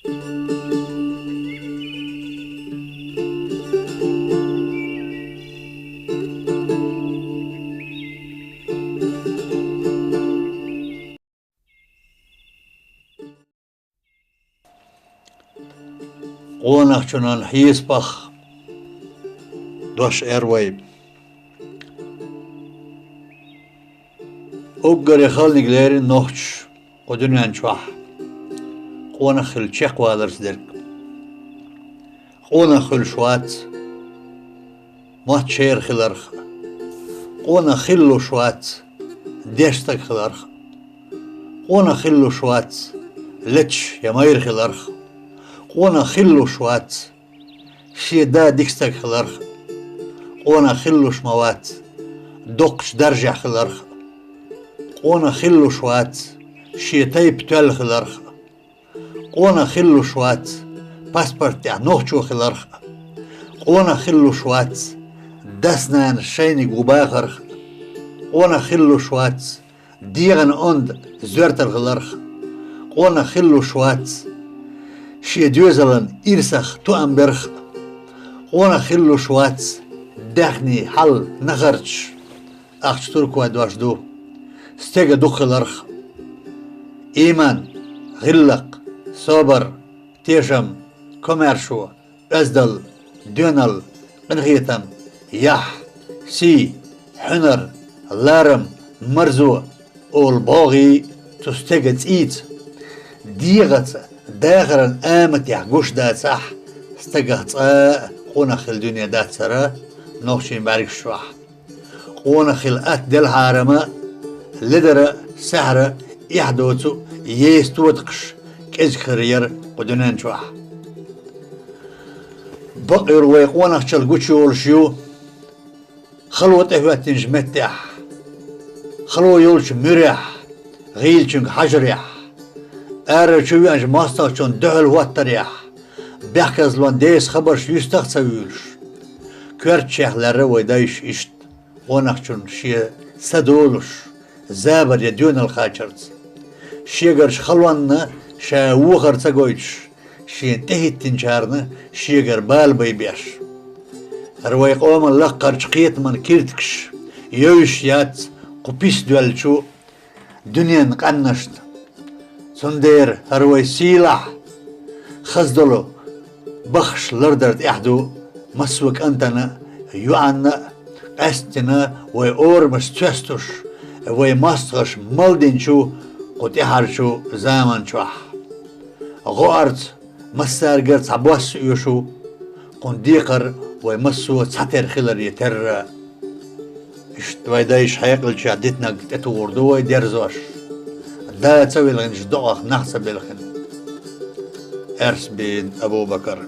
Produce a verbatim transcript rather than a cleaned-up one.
Къонахчунан хьесапах дош эр вай. Уггаре халниг лерина нохчаша кху дуьнен чохь къонах хила чекхваларца дерг. Къонах хуьлуш вац мотт шера хиларх а. Къонах хила луш вац дешна стаг хиларх а. Къонах хила луш вац леташ я майра хиларх а. Къонах хила луш вац шен да дика стаг хиларх а. Къонах хила луш ма вац доккхачу даржехь хиларх а. Къонах хила луш вац шен тайпа тоьлла хиларх а. Къонах хила луш вац паспорт тӀехь нохчо хиларх а. Къонах хила луш вац дас-нанас шайниг ву бахарх а. Къонах хила луш вац дегӀан онда зоьртар хиларх а. Къонах хила луш вац шен доьзалан ирсах тоам берх а. Къонах хила луш вац даьхни, хьал, нахарчаш, ахча, туркой дош ду, стеган дукха хиларх а. Ийман, гӀиллакх, собар, тешам, комаьршо, оьздал, доьналла, къинхетам, яхь, сий, хьуьнар, ларам, марзо олу богӀий цу стеган цӀийца. ДегӀаца дахаран аматехь гуш дацахь, стагах цкъа а къонах хила дуьне дацара нохчийн бӀаьргаш чохь. Къонах хила атта делхьарама, ледара, саьхьара, эхь доцу, еса тотакхаш кӀезиг хир яра кху дуьнен чохь. Бакъйолу вай къонахчалла гучуйолуш ю хало тӀехӀоьттинчу меттехь, хало йолчу муьрехь, гӀийлачуьнга хьажарехь, ара чу веанчу мостагӀчунна дуьхьал хӀоттарехь, бехказлонан деса хабарш юьстах а ца вуьйлуш. Коьртачех лаьрра вай дайша иштта къонахчунна шен са долуш, забар я доьналла кхачарца. Шегарчу халонна ша вохар ца гойтуш, шена тӀехӀиттинчарна шегара бала бай беш. ХӀара вай къоман лаккхарчу кхетаман киртигаш йовзуш яц кху пис доьллачу дуьненан къаьмнашна. Цундела хӀара вай сийлахь, хаза долу баххаш лардар тӀехь ду массо а кӀантана а, йоӀанна а, къаьсттина вай орамаш цоьстуш, вай мостагӀаша мел динчу кху тӀаьхьарчу заман чохь. ГӀоарца массаьргара цхьа босса оьшу, кхунна декхар вай массо а цхьатерра хиларе терра. Иштта вай дайша хьекъалчохь дитинарг тӀетухур ду вай дерзош. Да ца вилхинчу докъах нах ца белхина. Аьрсбин Абу-Бакар.